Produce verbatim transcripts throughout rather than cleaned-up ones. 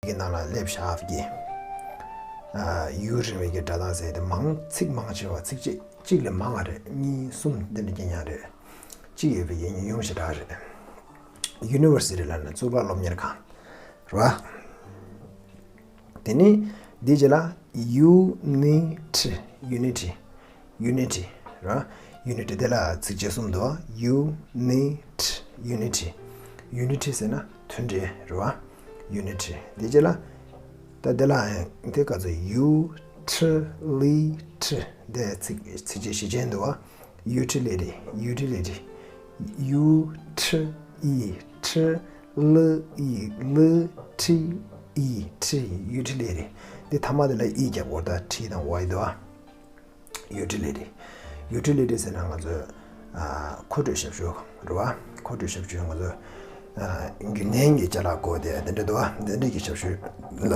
གི་ནང་ལ་སླེབས་ཤག་གི། ཨ། ཡུན་རིང་བའི་གི་སྒྲ་གདངས་ཟེར་དེ་མང་ཚིག་མང་ཆེ་བ་ཚིག་གཅིག་གཅིག་ལས་མང་བ་རེད། གཉིས་གསུམ་འདི་འདྲ་རྐྱང་རྐྱང་རེད། གཅིག་ཡོད་པའི་གི་ཉུང་ཉུང་ཞེ་དྲག་རེད། University ལབ་ན་གཙུག་ལག་སློབ་གཉེར་ཁང་རེད་བ། དེ་ནས་འདིའི་རྗེས་ལ་unit unity unity རེད་བ། unity དེ་ལ་ཚིགས་བཅད་གསུམ་འདུག་བ། unit unity unity ཟེར་ན་མཐུན་སྒྲིལ་རེད་བ། unity དེའི་རྗེས་ལ་ད་དེ་ལ་དེ་ག་ཚོད་utility དེ་ཚིགས་ཚིགས་བཅད་བཞི་ཅན་འདུག་བ། utility utility u t i t l i t i t utility འདི་ཐ་མ་དེ་ལ་ཨི་རྒྱབ་སྐོར་ད་ཊི་དང་ཝའི་འདུག་བ། utility utility ཟེར་ན་ང་ཚོས་ཨ་མཁོ་སྤྲོད་ཞབས་ཞུ་རེད་བ། མཁོ་སྤྲོད་ཞབས་ཞུ་ང་ཚོས་ཨ་རྒྱུན་ལྡན་གྱི་ཅ་ལག་དགོས་དེ་དེ་འདྲ་འདུག་བ། དེ་འདྲ་གི་ཞབས་ཞུ་ལ་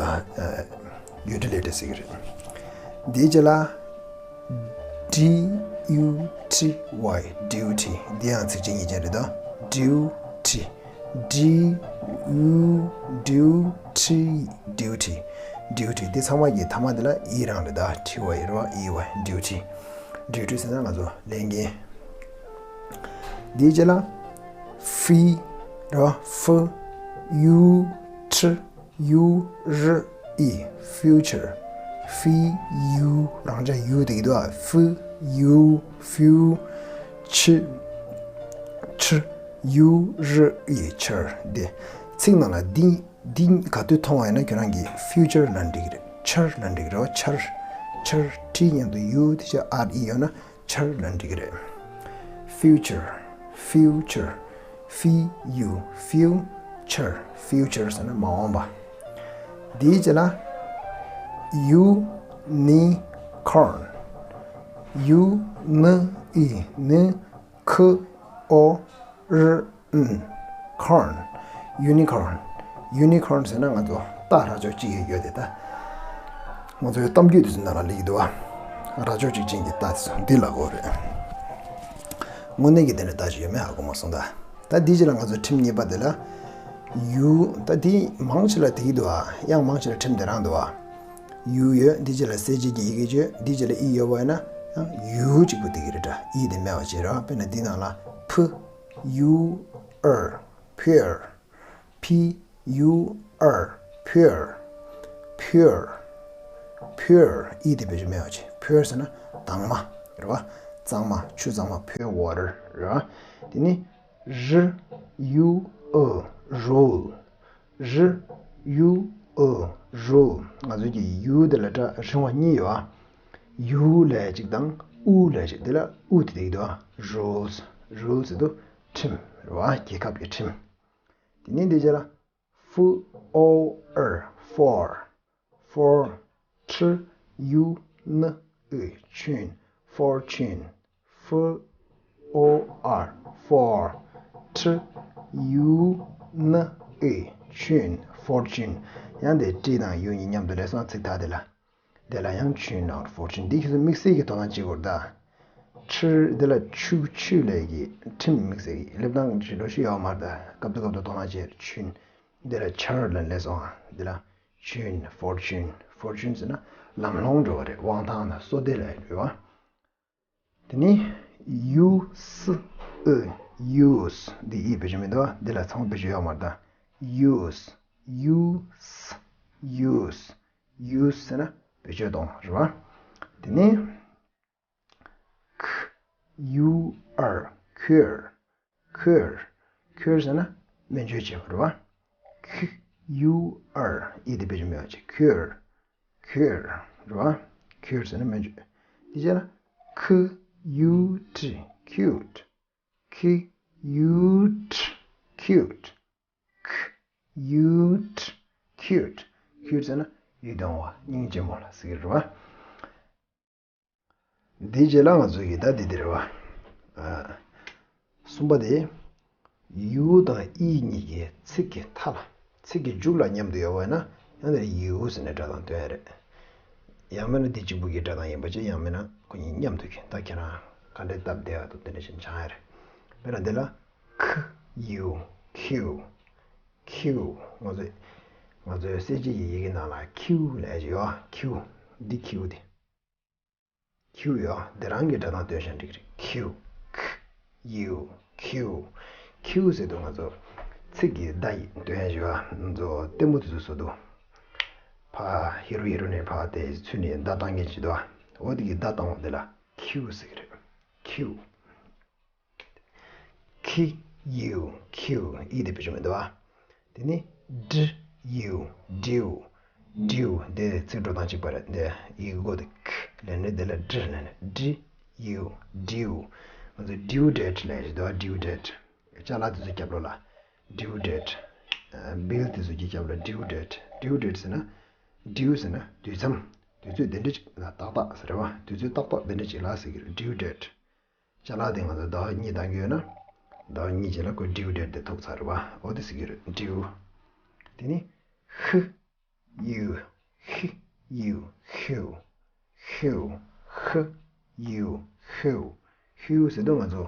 ཨ་utility ཟེར་གྱི་རེད། འདིའི་རྗེས་ལ་D U T Y duty འདི་ཡང་ཚིགས་བཅད་གཉིས་ཅན་རེད་དོ། duty D U duty duty duty འདི་ཚང་མ་གི་ཐ་མ་འདི་ལ་ཨི་རང་རེད་ད། T Y རེད་བ། E Y duty duty ཟེར་ན་ང་ཚོ་ལས་འགན། འདིའི་རྗེས་ལ་ཧྥི་རེད་བ། ཧྥི་ཡུ་ཁྲི་ཡུ་རི་ཨི། future ཧྥི་ཡུ་རང་འཇགས་ཡུ་དེ་གི་འདུག་ཨ། ཧྥི་ཡུ་ཧྥིའུ་ཆི་ཆི་ཡུ་རི་ཨི་ཆར། དེ་ཚིག་ནང་ལ་འདི་འདི་ག་དུས་མཐོང་བ་ཡིན་ན་ཁྱོད་རང་གིས་future ལབ་འགྲིག་གི་རེད། ཆར་ལབ་འགྲིག་གི་རེད་བ། ཆར་ཆར་ཊི་མཉམ་དུ་ཡུ་དེ་ཆ་ཨར་ཨི་ཡོད་ན། ཆར་ལབ་འགྲིག་གི་རེད། future future ཧྥི་ཡུ་ཧྥིའུ་ཆར། future ཟེར་ན་མ་འོངས་པ། འདིའི་རྗེས་ལ་ཡུ་ནི་ཁོར་ན། ཡུ་ནི་ཨི་ནི་ཁི་ཨོ་རི་ཨུན། ཁོར་ན། ཡུ་ནི་ཁོར་ན། ཡུ་ནི་ཁོར་ན་ཟེར་ན་ང་ཚོ་རྟ་རྭ་ཅོ་གཅིག་ཡོད་ཡོད་དེ་ད། ང་ཚོའི་གཏམ་རྒྱུད་དེ་ཚོའི་ནང་ལ་སླེབས་ཀྱི་འདུག་བ། རྭ་ཅོ་གཅིག་ཅན་གྱི་རྟ་དེ་ཚོ་འདི་ལ་གོ་རེད། དངོས་གནས་ཀྱི་དེ་འདྲ་རྟ་ཅིག་ཡོད་མེད་ཧ་གོ་མ་སོང་ད། ད་འདིའི་རྗེས་ལ་ང་ཚོ་ཁྲིམས་གཉིས་པ་དེ་ལ་ཡུ། ད་འདི་མང་ཆེ་ལ་དེ་གི་འདུག་བ། ཡང་མང་ཆེ་ལ་ཁྲིམས་དེ་རང་འདུག་བ། ཡུ་ཡོད། འདིའི་རྗེས་ལ་གསལ་བྱེད་ཀྱི་ཡི་གེ་བརྗོད། འདིའི་རྗེས་ལ་ཨི་ཡོད་པ་ཡིན་ན་ཡང་ཡུ་གཅིག་པུ་དེ་གི་རེད་ད། ཨི་དེ་མེད་པ་བྱས་རེད་བ། དཔེར་ན་འདི་ནང་ལ་ཕུ། ཡུ་ཨར། pure ཕི་ཡུ་ཨར། pure pure pure ཨི་དེ་བེད་སྤྱོད་མེད་པ་བྱས། pure ཟེར་ན་དྭངས་མ་རེད་བ། གཙང་མ། ཆུ་གཙང་མ། pure water རེད་བ། དེ་ནི་རི་ཡུ་ཨུ་རུལ། རི་ཡུ་ཨུ་རུལ། ང་ཚོའི་གི་ཡུ་དེ་ལ་སྒྲ་རིང་བ་གཉིས་ཡོད་བ། ཡུ་ལབ་ཡ་གཅིག་དང་ཨུ་ལབ་ཡ་གཅིག་དེ་ལ་ཨུ་དེ་དེ་གི་འདུག་བ། རུལ། རུལ་ཟེར་དུས་ཁྲིམས་རེད་བ། རྒྱལ་ཁབ་ཀྱི་ཁྲིམས། དེ་ནས་འདི་རྗེས་ལ་ཧྥུ་ཨོ་ཨར། ཧྥོར། ཧྥོར། ཁྲི་ཡུ་ནི་ཨི། ཆུན། ཧྥོར་ཆུན། ཧྥུ་ཨོ་ཨར། ཧྥོར། ཁྲི་ཡུ་ནི་ཨི། ཆུན། ཧྥོར་ཆུན། ཡང་དེ་ཊི་དང་ཡུ་གཉིས་མཉམ་དུ་སླེབས་སོང་ཚིག་ཐག་དེ་ལ། དེ་ལ་ཡང་ཆུན་ནང་ཧྥོར་ཆུན། འདི་ཁྱེད་ཚོ་དམིགས་བསལ་གྱི་དོ་སྣང་བྱེད་དགོས་རེད་ད། ཁྲི་འདི་ལ་ཆུ་ཆུ་ལབ་ཀྱི་ཁྲིམས་དམིགས་བསལ་གྱི་སླེབས་སྟངས་ཞིག་ལོ་ཞིག་ཡོད་མ་རེད་ད། སྐབས་དུ་སྐབས་དུ་དོ་སྣང་བྱེད། ཆུན། འདི་ལ་ཆར་ལ་སླེབས་སོང་ཨ། འདི་ལ་ཆུན། ཧྥོར་ཆུན། ཧྥོར་ཆུན་ཟེར་ན་ལམ་ལྷོང་འགྲོ་བ་རེད། དབང་ཐང་དང་བསོད་བདེ་ལ་ཡོད་པ། དེ་ནི་ཡུ་སི་ཨི། ཡུ་སི། འདི་ཨི་བེད་སྤྱོད་མི་འདུག་འདི་ལ་ཚང་མ་བེད་སྤྱོད་ཡོད་མ་རེད་ད། ཡུ་སི། ཡུ་སི། ཡུ་སི། ཡུ་སི་ཟེར་ན་བེད་སྤྱོད་གཏོང་རེད་བ། དེ་ནི་ཁི་ཡུ་ཨར། ཁུར། ཁུར། ཁུར་ཟེར་ན་སྨན་བཅོས་བྱེད་པ་རེད་བ། ཁི་ཡུ་ཨར། ཨི་དེ་བེད་སྤྱོད་མེད་པ་བྱས། ཁུར། ཁུར་རེད་བ། ཁུར་ཟེར་ན་སྨན་བཅོས། དེ་བྱས་ན་ཁི་ཡུ་ཊི། ཁིའུ་ཊི། ཁི་ཡུ་ཊི། ཁིའུ་ཊི། ཁི་ཡུ་ཊི། ཁིའུ་ཊི། ཁིའུ་ཊི་ཟེར་ན་ཡིད་དུ་འོང་བ། སྙིང་རྗེ་མོ་ལ་ཟེར་གྱི་རེད་བ། འདིའི་རྗེས་ལ་ང་ཚོ་གི་ད་འདི་འདི་རེད་བ། ཨ། གསུམ་པ་དེ། ཡུ་དང་ཨི་གཉིས་ཀྱི་ཚིག་གི་མཐའ་ལ། ཚིག་གི་མཇུག་ལ་མཉམ་དུ་ཡོད་པ་ཡིན་ན་ཡང་དེར་ཡུ་ཟེར་ནས་སྒྲ་གདངས་སྟོན་ཡ་རེད། ཡང་མིན་ན་འདི་གཅིག་པུ་གི་སྒྲ་གདངས་ཡིན་པ་བྱས། ཡང་མིན་ན་ཁོ་གཉིས་མཉམ་དུ་གི། ད་ཁྱེད་རང་ག་འདྲས་སྟབས་བདེ་བ་འདུག་དེ་འདྲ་བྱས་ནས་སྦྱང་ཡ་རེད། དཔེར་ན་འདི་ལ་ཁི་ཡུ། ཁིའུ། ཁིའུ། ང་ཚོས་ ང་ཚོའི་གསལ་བྱེད་ཀྱི་ཡི་གེ་ནང་ལ་ཁྱིའུ་ལབ་ཡ་ཅིག་ཡོད། ཁྱིའུ། འདི་ཁྱིའུ་དེ། ཁྱིའུ་ཡོད། འདི་རང་གི་སྒྲ་གདངས་སྟོན་ཤེས་ན་འགྲིག་གི་རེད། ཁྱིའུ། ཁ། ཡིའུ། ཁྱིའུ། ཁྱིའུ་ཟེར་དུས་ང་ཚོ་ཚིག་གི་བརྡ་ཡིན་སྟོན་ཡ་ཅིག་ཡོད། ང་ཚོ་ལྟད་མོ་དེ་ཚོ་བཟོ་དུས། ཕར་ཧི་རོ་ཧི་རོ་ནས་ཕར་དེ་ཚུར་ནས་བརྡ་བཏང་མཁན་ཅིག་འདུག་འོ་དེ་གི་བརྡ་བཏང་བ་དེ་ལ་ཁྱིའུ་ཟེར་གི་རེད། ཁྱིའུ། ཁི། ཡིའུ། ཁྱིའུ། ཨི་དེ་བེད་སྤྱོད་མི་འདུག་བ། དེ་ནི་ཌི། ཡིའུ། ཌིའུ། ཌིའུ། དེ་ཚིག་འགྲོ་སྟངས་གཅིག་པ་རེད། འདི་ཡི་གེ་མགོ་དེ་ཁི་ལབ་ནས་དེ་ལ་ཌི་ལབ་ནས་ཌི། ཡིའུ། ཌིའུ། ང་ཚོ་ཌིའུ་ཌེཊ་ལབ་ཡ་ཞིག་འདུག་བ། ཌིའུ་ཌེཊ། ཅ་ལག་དེ་ཚོའི་རྒྱབ་ལོགས་ལ་ཌིའུ་ཌེཊ། བིལ་དེ་ཚོ་གི་རྒྱབ་ལ་ཌིའུ་ཌེཊ། ཌིའུ་ཌེཊ་ཟེར་ན། ཌིའུ་ཟེར་ན་དུས་མཚམས། དུས་ཚོད་དེ་འདྲ་ཅིག་ལ་ཏག་ཏག་ཟེར་བ། དུས་ཚོད་ཏག་ཏག་དེ་འདྲ་ཅིག་ལ་ཟེར་གི་རེད། ཌིའུ་ཌེཊ། ཅ་ལག་དེ་ང་ཚོ་ཟླ་བ་གཉིས་བཏང་གི་ཡོད་ན། ཟླ་བ་གཉིས་རྗེས་ལ་ཁོས་ཌིའུ་ཌེཊ་དེ་ཐོབ་ཚར་བ། འོ་དེ་ཟེར་གྱི་རེད། ཌིའུ། དེ་ནི། ཧི། ཡིའུ། ཧི། ཡིའུ། ཧིའུ། ཧིའུ། ཧི། ཡིའུ། ཧིའུ། ཧིའུ་ཟེར་དུས་ང་ཚོ་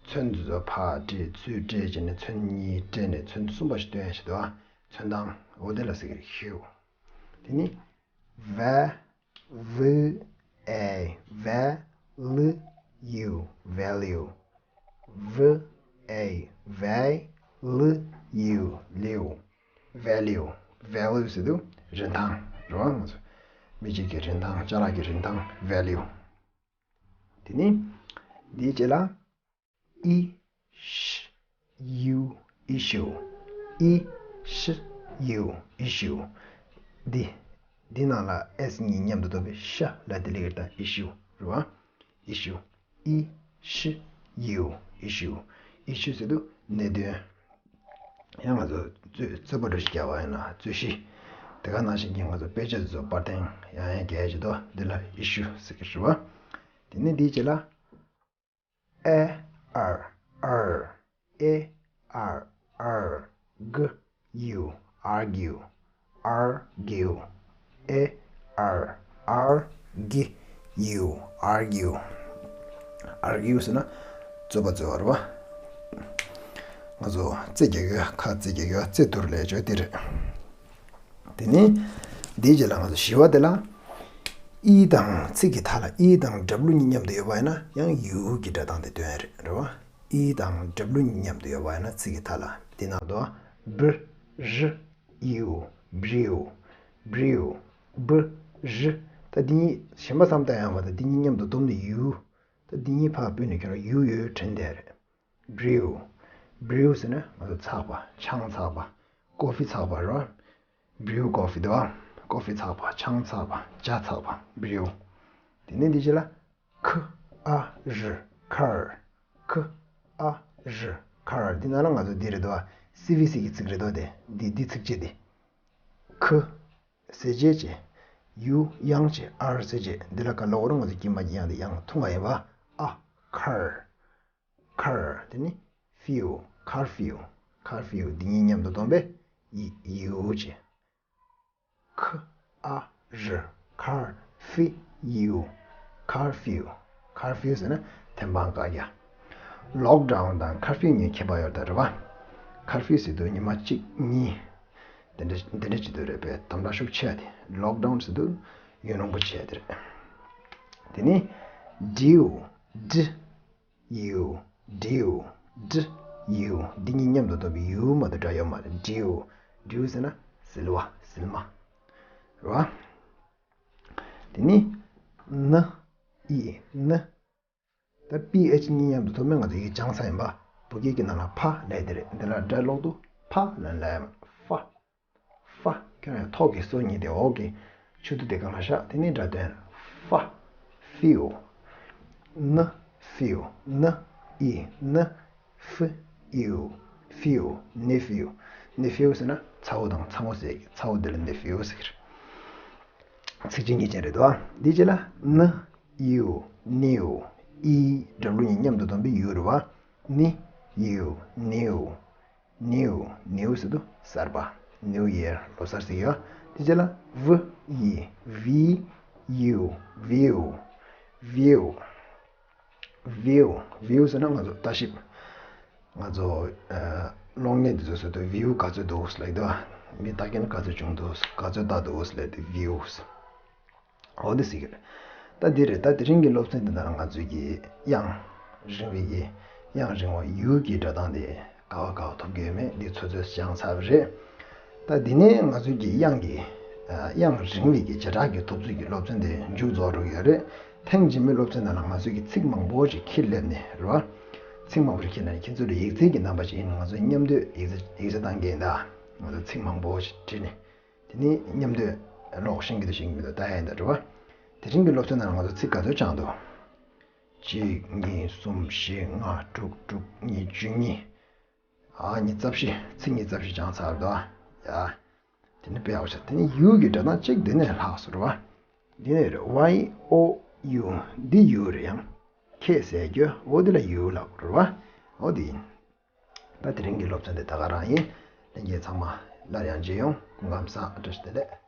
ཚོན་དེ་ཚོ་ཕར་སྤྲད་ཚུར་སྤྲད་བྱས་ནས་ཚོན་གཉིས་སྤྲད་ནས་ཚོན་གསུམ་པ་ཞིག་སྟོན་ཡ་ཞིག་འདུག་ཨ། ཚོན་མདངས། འོ་དེ་ལ་ཟེར་གྱི་རེད། ཧིའུ། དེ་ནི། ཝེ། ཝི། ཨེ། ཝེ། ལི། ཡིའུ། ཝེ་ལིའུ། ཝི། ཨེ། ཝེ། ལི། ཡིའུ། ལིའུ། ཝེ་ལིའུ། ཝེ་ལིའུ་ཟེར་དུས་རིན་ཐང་རེད་བ། ང་ཚོ་མི་གཅིག་གི་རིན་ཐང་། ཅ་ལག་གི་རིན་ཐང་། ཝེ་ལིའུ། དེ་ནི་འདིའི་རྗེས་ལ། ཨི། ཤ། ཡིའུ། ཨི་ཤིའུ། ཨི། ཤ། ཡིའུ། ཨི་ཤིའུ། འདི། འདི་ནང་ལ་ཨེས་གཉིས་མཉམ་དུ་འདུས་པའི་ཤ་ལབ་དེ་སླེབས་ཀྱི་རེད་ད། ཨི་ཤིའུ་རེད་བ། ཨི་ཤིའུ། ཨི། ཤ། ཡིའུ། ཨི་ཤིའུ། ཨི་ཤིའུ་ཟེར་དུས་གནད་དོན། ཡང་ང་ཚོ་རྩོད་རྩོད་པ་འདྲ་ཞིག་བརྒྱབ་པ་ཡིན་ན་རྩོད་གཞི། དེ་ག་ནང་བཞིན་གྱི་ང་ཚོ་དཔེ་ཆ་དེ་ཚོ་པར་འཐེན་ཡང་ཡང་རྒྱག་ཡ་ཅིག་འདུག་འདི་ལ་ཨི་ཤིའུ་ཟེར་གྱི་རེད་བ། དེ་ནས་འདིའི་རྗེས་ལ། ཨེ། ཨར། ཨར། ཨེ། ཨར། ཨར། གི། ཡིའུ། ཨར་གིའུ། ཨར་གིའུ། ཨེ། ཨར། ཨར། གི། ཡིའུ། ཨར་གིའུ། ཨར་གིའུ་ཟེར་ན་རྩོད་པ་རྩོད་པ་རེད་བ། ང་ཚོ་རྩེད་རྒྱག་གི་ཡོད། ཁ་རྩེད་རྒྱག་གི་ཡོད། རྩེད་བསྡུར་ལབ་ཡ་ཅིག་དེ་རེད། དེ་ནས་འདིའི་རྗེས་ལ་ང་ཚོ་བཞི་པ་དེ་ལ། ཨི་དང་། ཚིག་གི་མཐའ་ལ་ཨི་དང་ཌབ་ལུ་གཉིས་མཉམ་དུ་ཡོད་པ་ཡིན་ན་ཡང་ཡིའུ་གི་སྒྲ་གདངས་དེ་སྟོན་ཡ་རེད། རེད་བ། ཨི་དང་ཌབ་ལུ་གཉིས་མཉམ་དུ་ཡོད་པ་ཡིན་ན་ཚིག་གི་མཐའ་ལ་འདི་ནང་དུ་བི། རི། ཡིའུ། བིའུ། བིའུ། བི། རི། ད་འདི་གཉིས་གཞན་པ་བསམ་བཏང་ཡང་མ་གཏོགས་འདི་གཉིས་མཉམ་དུ་བསྡོམས་ནས་ཡིའུ། ད་འདི་གཉིས་ཕར་སྤོས་ནས་ཁྱོད་རང་ཡིའུ་ཡིའུ་དྲན་བསྡད་རེད། བིའུ། བིའུ་ཟེར་ན་ང་ཚོ་ཚགས་པ། ཆང་ཚགས་པ། ཀོ་ཧྥི་ཚགས་པ་རེད་བ། བིའུ་ཀོ་ཧྥི་འདུག་བ། ཀོ་ཧྥི་ཚགས་པ། ཆང་ཚགས་པ། ཇ་ཚགས་པ། བིའུ། དེ་ནས་འདི་རྗེས་ལ། ཁ། ཨ། རི། ཁར། ཁ། ཨ། རི། ཁར། འདི་ནང་ལ་ང་ཚོ་འདི་རེད་འདུག་བ། སི་བི་སི་གི་ཚིག་རེད་འདུག་དེ། འདི་འདི་ཚིགས་བཅད་འདི། ཁ། གསལ་བྱེད་བྱས། ཡུ་དབྱངས་བྱས། ཨར་གསལ་བྱེད། འདི་ལ་ག་ལོག་རུང་ང་ཚོ་དཀྱིལ་མ་གི་དབྱངས་དེ་དབྱངས་ཐུང་བ་ཡིན་པ། ཨ། ཁར། ཁར། དེ་ནི་ཧྥིའུ། ཁར་ཧྥིའུ། ཁར་ཧྥིའུ། འདི་གཉིས་མཉམ་དུ་བསྡོམས་པས་ཡི། ཡིའུ་བྱས། ཁ། ཨ། རི། ཁར། ཧྥི། ཡིའུ། ཁར་ཧྥིའུ། ཁར་ཧྥིའུ་ཟེར་ན་ཐེམ་སྤང་བཀག་རྒྱ། ལོག་ཌའུན་དང་ཁར་ཧྥིའུ་གཉིས་ཁྱད་པར་ཡོད་རེད་ད། རེད་བ། ཁར་ཧྥིའུ་ཟེར་དུས་ཉི་མ་གཅིག་གཉིས། དེ་འདྲ་དེ་འདྲ་བྱེད་དུས་རེད་པས། དམ་དྲག་ཤུགས་ཆེ་བ་དེ། ལོག་ཌའུན་ཟེར་དུས་ཡུན་རིང་པོ་བྱས་དེ་རེད། དེ་ནི་ཌིའུ། ཌི། ཡིའུ། ཌིའུ། ཌི། ཡིའུ། འདི་གཉིས་མཉམ་དུ་བསྡོམས་པས་ཡིའུ་མ་གཏོགས་སྒྲ་ཡོད་མ་རེད། ཌིའུ། ཌིའུ་ཟེར་ན་ཟིལ་བ། ཟིལ་མ་རེད་བ། དེ་ནི་ན། ཨི། ན། ད་པི་ཨེཆ་གཉིས་མཉམ་དུ་ཐོབ་མེད། ང་ཚོ་ཡི་གེ་སྦྱངས་ཚར་ཡིན་པ། བོད་སྐད་ཀྱི་ནང་ལ་ཕ་ལབ་དེ་རེད། འདི་ལ་སྒྲ་ཀློག་དུས་ཕ་ལབ་ལབ་ཡ་མ། ཧྥ། ཧྥ། ཁྱོད་རང་ཐོག་གི་སོ་གཉིས་དེ་འོག་གི་མཆུ་ཏོ་དེ་སྒང་ལ་བཞག་དེ་ནས་སྒྲ་འདོན། ཧྥ། ཧྥིའུ། ན། ཧྥིའུ། ན། ཨི། ན། ཧྥི། ཨིའུ། ཧྥིའུ། ནེ་ཧྥིའུ། ནེ་ཧྥིའུ་ཟེར་ན་ཚ་བོ་དང་ཚ་མོ་ཟེར་གི། ཚ་བོ་དེ་ལ་ནེ་ཧྥིའུ་ཟེར་གི་རེད། ཚིགས་བཅད་གཉིས་ཅན་རེད་དོ། འདིའི་རྗེས་ལ་ན། ཨིའུ། ནིའུ། ཨི་ཌབ་ལུ་གཉིས་མཉམ་དུ་བསྡོམས་པས་ཡུ་རེད་བ། ནི། ཡིའུ། ནིའུ། ནིའུ། ནིའུ་ཟེར་དུས་གསར་པ། ནིའུ་ཡེར། ལོ་གསར་ཟེར་གྱི་ཡོད། དེ་རྗེས་ལ་ཝི། ཡི། ཝི། ཡིའུ། ཝིའུ། ཝིའུ། ཝིའུ། ཝིའུ་ཟེར་ན་ང་ཚོ་ལྟ་ཞིབ། ང་ཚོ་ཨ་གློག་བརྙན་འདི་ཚོ་བཟོ་དུས་ཝིའུ་ག་ཚོད་འདུག་ལབ་ཀྱི་འདུག་མི་ལྟ་མཁན་ག་ཚོད་བྱུང་འདུག་ག་ཚོད་ལྟ་འདུག་ལབ་དེ་views། འོ་འདི་ཟེར་གྱི་རེད། ད་འདི་རེད། ད་དེ་རིང་གི་སློབ་ཚན་འདི་ནང་ང་ཚོས་ཀྱི་དབྱངས་རིང་བའི་གི་དབྱངས་རིང་བ་ཡུལ་གྱི་སྒྲ་གདངས་དེ་ག་བ་ག་བ་ཐོབ་ཀྱི་ཡོད་མེད་འདི་ཚོད་ཚོད་སྦྱངས་ཚར་བ་རེད། ད་འདི་ནས་ང་ཚོས་ཀྱི་དབྱངས་ཀྱི་ཨ་དབྱངས་རིང་བའི་གི་བྱེ་བྲག་གི་ཐོབ་ཚུལ་གྱི་སློབ་ཚན་དེ་མཇུག་རྫོགས་འགྲོ་གི་ཡོད་རེད། ཐེངས་རྗེས་མའི་སློབ་ཚན་ནང་ལ་ང་ཚོས་ཀྱི་ཚིག་མང་པོ་ཞིག་ཁྱེར་སླེབས་ནས་རེད་བ། ཚིག་མང་པོ་ཞིག་ཁྱེར་ནས་ཁྱེད་ཚོ་ལ་ཡིག་ཚད་ཀྱི་རྣམ་པ་ཞིག་ཡིན་ན་ང་ཚོས་མཉམ་དུ་ཡིག་ཚད་ཡིག་ཚད་བཏང་གི་ཡིན། ད་ང་ཚོ་ཚིག་མང་པོ་ཞིག་བྲིས་ནས། དེ་ནས་མཉམ་དུ་ཀློག་ཤེས་ཀྱི་འདུག་ཤེས་ཀྱི་མི་འདུག་ལྟ་ཡ་ཡིན་ད་རེད་བ། དེ་རིང་གི་སློབ་ཚན་ནང་ང་ཚོ་ཚིག་ག་ཚོད་སྦྱངས་འདུག་གཅིག་གཉིས་གསུམ་བཞི་ལྔ་དྲུག་དྲུག་གཉིས་བཅུ་གཉིས། ཨ་ཉི་ཤུ་རྩ་བཞི། ཚིག་ཉི་ཤུ་རྩ་བཞི་སྦྱངས་ཚར་འདུག་ཨ། ཡ། དེ་ནས་དཔེ་ཡག་པོ་བྱས། དེ་ནས་ཡུལ་གྱི་སྒྲ་གདངས་གཅིག་འདི་ནས་ལྷག་སོང་རེད་བ། འདི་ནས་རེད། Y O U། འདི་ཡུལ་རེད། ཡང་ཁེ་ཟེར་རྒྱུ་འོ་འདི་ལ་ཡུལ་ལབ་རེད་བ། འོ་འདི་ཡིན། ད་དེ་རིང་གི་སློབ་ཚན་འདི་ད་ག་རང་ཡིན། ལྷན་རྒྱས་ཚང་མ་སླར་ཡང་མཇལ་ཡོང་། སྐུ་ཁམས་བཟང་། བཀྲ་ཤིས་བདེ་ལེགས།